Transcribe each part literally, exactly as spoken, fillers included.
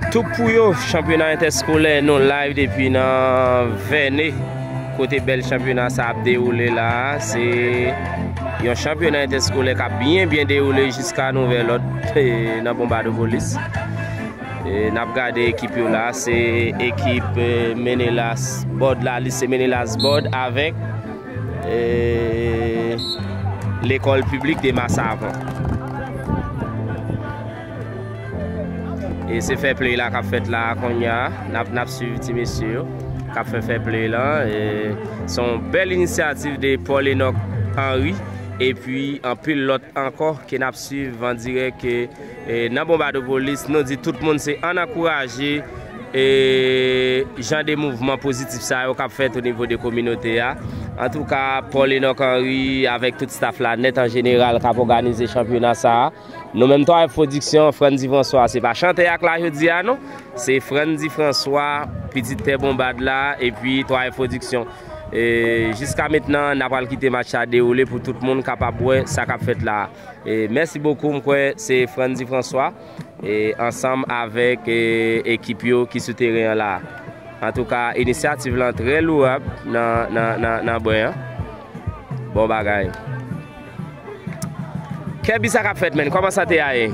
Tou pou yo, chanpyona entèskolè, nou live depi nan Vène, kote bèl chanpyona sa ap dewoule la a. Se yon chanpyona entèskolè k ap byen, byen dewoule jiska nouvèl òd, eh, nan Bonbadopolis. E n ap gade ekip yo la, se ekip, eh, Menelas Bòd la, lise Menelas Bòd avèk, eh, lekòl piblik de Masavan. E se fè play la k ap fèt la kounye a. N ap, n ap swiv ti mesye yo k ap fè fè play la. E se yon bèl inisyativ de Paul Enoch Henry epi anpil lòt ankò ke n ap swiv an dirèk, e, e, nan Bonbadopolis. Nou di tout moun se ann ankouraje, e, jan de mouvman pozitif sa yo k ap fèt o nivo de kominote a. Antouka, Paul Enoch Henry avèk tout staff la nèt an jeneral k ap òganize chanpyona sa a. Nou menm twa F Pwodiksyon, Frandy François, se pa chantè a k la jodi a non. Se Frandy François, pitit tè Bonbad la, epi twa F Pwodiksyon. E jiska mentnan, n a pral kite match la dewoule pou tout moun kapab wè sa k ap fèt la. E mèsi bokou, m kwè se Frandy François, e ansanm avèk, e, ekip yo ki sou teren an la. Antouka, inisyativ lan trè louwab nan, nan, nan, nan bwen an. Bon bagay. Kèbi, sa k ap fèt, menn? Kòman sante a ye?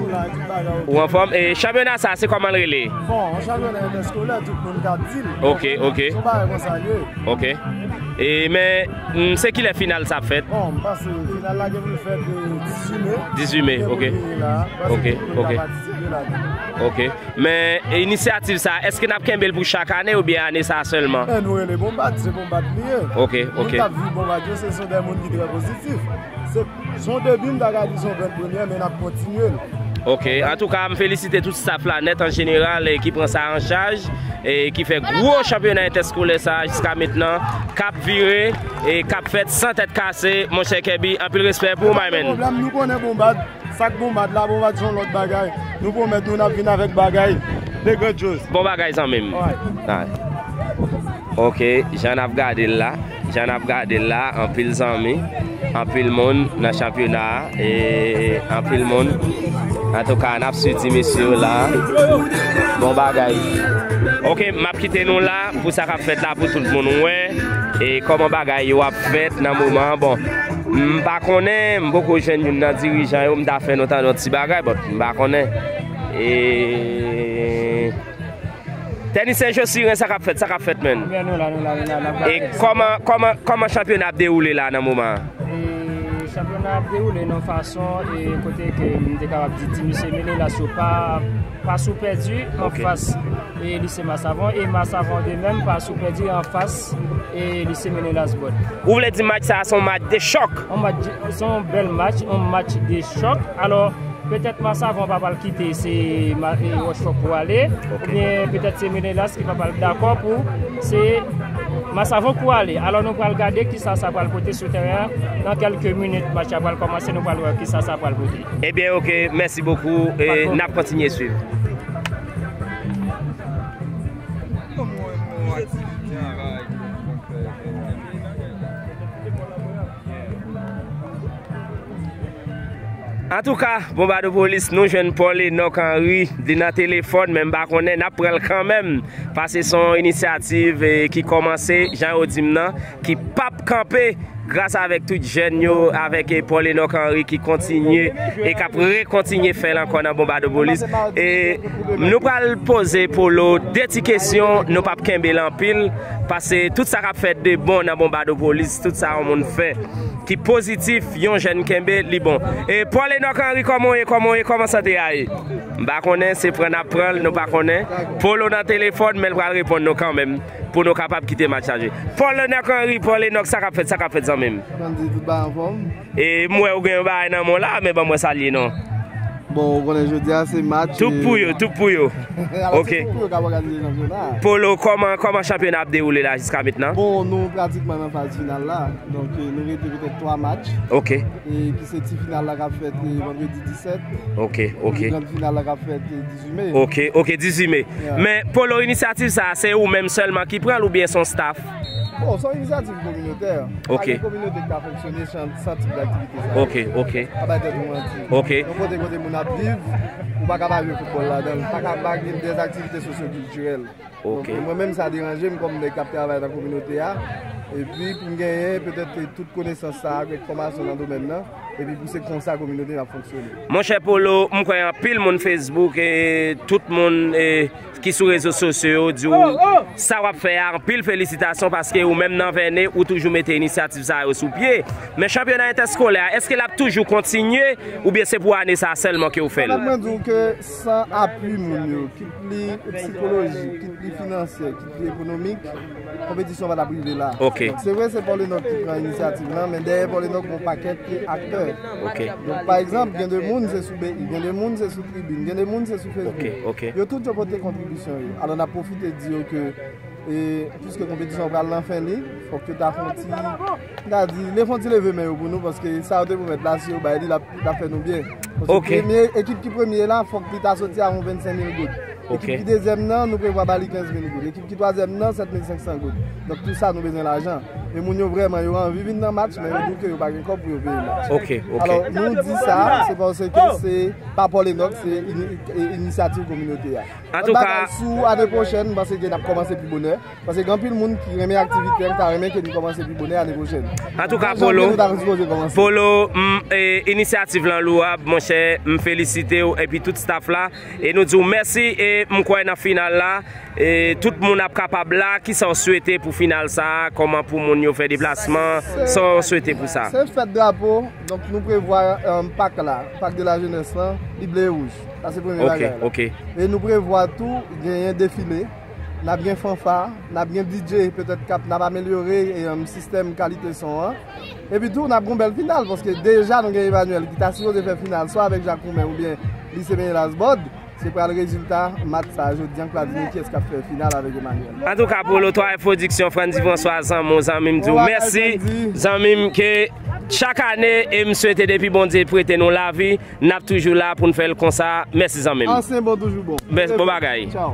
Ou anfòm? E chanpyona sa, se kòman l rele? Bon, yon chanpyona entèskolè, tout moun ka di l. Ok, ok. Se yon bagay konsa l ye. Ok. E, men, mm, se kilè final sa ap fèt? Bon, m panse final la gen pou l fèt, e, dizuit me. Dizuit me, ok. Ok, ok. Ok. Men, e, inisyativ sa, èske n ap kenbe l pou chak ane oubyen ane sa sèlman? Men nou rele Bonbad, se Bonbad li ye. Ok, ok. Moun k ap viv Bonbad yo, se, se de moun ki trè pozitif. Se, se yon debi, m ta ka di se yon grenn premyè, men n ap kontinye l. Ok, antouka, m felisite tout staff la nèt an jeneral, e ki pran sa an chaj, e ki fè gwo chanpyona entèskolè sa jiska mentnan, k ap vire, e k ap fèt san tèt kase, monchè Kèbi, anpil respè pou ou, my man. Pwoblèm, nou konnen Bonbad. Sa k Bonbad la, Bonbad se yon lòt bagay. Nou pwomèt nou n ap vin avèk bagay de grandyòz. Bon bagay, zanmi m. Alright. Ok, jan n ap gade l la, jan n ap gade l la, anpil zanmi, anpil moun nan chanpyona a, e anpil moun. Antouka, n ap swiv ti mesye yo la. Bon bagay. Ok, m ap kite nou la pou sa k ap fèt la, pou tout moun wè e kòman bagay yo ap fèt nan moman an. Bon, m pa konnen, m poko jwenn youn nan dirijan yo, m ta fè nou tande yon ti bagay, but m pa konnen. E, Tènisyen Josiren, sa k ap fèt, sa k ap fèt, menn? Ebyen, nou la, nou la, nou la, n ap gade. E kòman, kòman, kòman chanpyona ap dewoule la nan moman an? E chanpyona ap dewoule nan fason, e kote ke m te kapab di ti mesye Menelas yo pa, pa sou pèdi an fas, e lise Masavan, e Masavan de menm pa sou pèdi an fas, e lise Menelas Bòd. Ou vle di match sa a se yon match de chòk? Yon match, se yon bèl match, yon match de chòk. Alò, petèt Masavan pa pral kite, se ma-, e, Wòchfòk pou ale, oubyen petèt se Menelas ki pa pral dakò pou se Masavan pou ale. Alò, nou pral gade kisa sa pral pote sou teren an. Nan kèlke minit, match la pral kòmanse, nou pral wè kisa sa pral pote. Ebyen, ok, mèsi bokou. E n ap kontinye swiv. Antouka, Bonbadopolis, nou jwenn Paul Enoch Henry, li nan telefòn, men m pa konnen, n ap pran l kanmenm, paske se yon inisyativ, e, ki kòmanse, jan yo di m nan, ki p ap kanpe, gras avèk tout jèn yo, avèk, e, Paul Enoch Henry ki kontinye e k ap rekontinye fè l ankò nan Bonbadopolis. E nou pral poze Polo de ti kesyon, nou p ap kenbe l anpil, paske tout sa k ap fèt de bon nan Bonbadopolis, tout sa yon moun fè ki pozitif, yon jèn kenbe, li bon. E Paul Enoch Henry, kòman w ye, kòman w ye, kòman sante a ye? M pa konnen, se pran n ap pran l, nou pa konnen. Polo nan telefòn, men l pral reponn nou kanmenm, pou nou kapab kite match la jwe. Paul Enoch Henry, Paul Enoch, sa k ap fèt, sa k ap fèt, zanmi m? Kòman di, tout bagay anfòm? E m wè ou gen yon bagay nan men w la, men ban mwen sa l ye non. Bon, ou konnen jodi a se match. Tout pou yo, tout pou yo. Ok. Tout pou yo k ap òganize chanpyona. Polo, kòman, kòman chanpyona ap dewoule la jiska mentnan? Bon, nou pratikman nan faz final la. Donk, nou rete petèt twa match. Ok. E ki se ti final la k ap fèt, e, vandredi disèt. Ok, ok. Epi gran final la k ap fèt, e, dizuit me. Ok, ok, dizuit me. Yeah. Men, Polo, inisyativ sa, se ou menm sèlman ki pran l oubyen se yon staff? Bon, se yon inisyativ kominotè. Ok. Pa gen kominote ki ka fonksyone san, san tip daktivite sa. Ok, ok. Pa bay tèt nou manti. Ok. Yon kote kote moun ap viv, ou pa ka pa jwe foutbòl ladan l. Pa ka pa gen dèz aktivite sosyokiltirèl. Ok. Donk, mwen menm, sa deranje m kòm nèg k ap travay nan kominote a. Epi, pou m genyen petèt tout konesans sa a, avèk fòmasyon nan domèn nan, epi pou se konsa kominote n ap fonksyone. Monchè Polo, m kwè anpil moun Facebook e tout moun, e, ki sou rezo sosyo yo di w sa w ap fè a, anpil felisitasyon paske ou menm nan Vène, ou toujou mete inisyativ sa yo sou pye. Men chanpyona entèskolè a, èske l ap toujou kontinye oubyen se pou ane sa a sèlman ke w fè l? Mwen di w ke san apui moun yo, kit li sikolojik, kit li finansyè, kit li ekonomik, konpetisyon pa t ap rive la. Ok. Se vre, se Paul Enoch ki pran inisyativ lan, men dèyè Paul Enoch, gon pakèt ki aktè. Ok. Donk, pa egzanp, gen de moun se sou B I, gen de moun se sou tribin, gen de moun se sou Facebook. Ok, ok. Yo tout yo pote kontribisyon yo. Alò, n ap pwofite di yo ke, e, piske konpetisyon an pral nan fen li, fòk yo ta fè yon ti, n ta di, fè yon ti leve men yo pou nou, paske sa yo te pwomèt la, si yo bay li, l ap, l ap fè nou byen. Paske, ok, premye, ekip ki premye la, fòk li ta soti a yon vennsenk mil goud. Ok. Ekip ki dezyèm nan, nou prevwa ba li kenz mil goud. Ekip ki twazyèm nan, sèt mil senk san goud. Donk, tou sa, nou bezwen lajan. E moun yo vrèman, yo anvi vin nan match, men yo di w ke yo pa gen kòb pou yo peye match. Ok, ok. Alò, nou di sa, se paske se pa Paul Enoch, se ini-, e, inisyativ kominote a. Antouka, lòt bagay, sou ane pwochèn, m panse ke n ap kòmanse pi bonè. Paske gen anpil moun ki renmen aktivite a, ki ta renmen ke nou kòmanse pi bonè ane pwochèn. Antouka, Polo, Polo, m, e, inisyativ lan lwab, monchè, m felisite w epi tout staff la. E nou di w mèsi e m kwè nan final la, e, tout moun ap kapab la. Kisa w swete pou final sa a? Kòman pou moun yo fè deplasman? Sa w swete pou sa? Se fèt drapo, donk nou prevwa, e, pak la, pak de la jenès lan, li ble e wouj. Sa se premye bagay la. Ok, ok. E nou prevwa tou genyen defile. N ap gen fanfa, n ap gen D J, petèt k ap, n ap amelyore, e, em, sistèm kalite son an. Epi tou, n ap gen yon bèl final, paske deja nou gen Emmanuel ki ta sipoze fè final, swa avèk Jacques Roumain oubyen Lycée Ménil Asbord. Se pral rezilta match sa a jodi an k pral di nou kiyès k ap fè final avèk Emmanuel. Antouka, Polo, Twa F Production, Frandy François, zanmi w, zanmi m di w mèsi, zanmi m, ke chak ane, e m swete depi Bondye prete nou lavi, n ap toujou la pou n fè l konsa. Mèsi, zanmi m. Ansyen bon, toujou bon. Bon bagay. Tchao.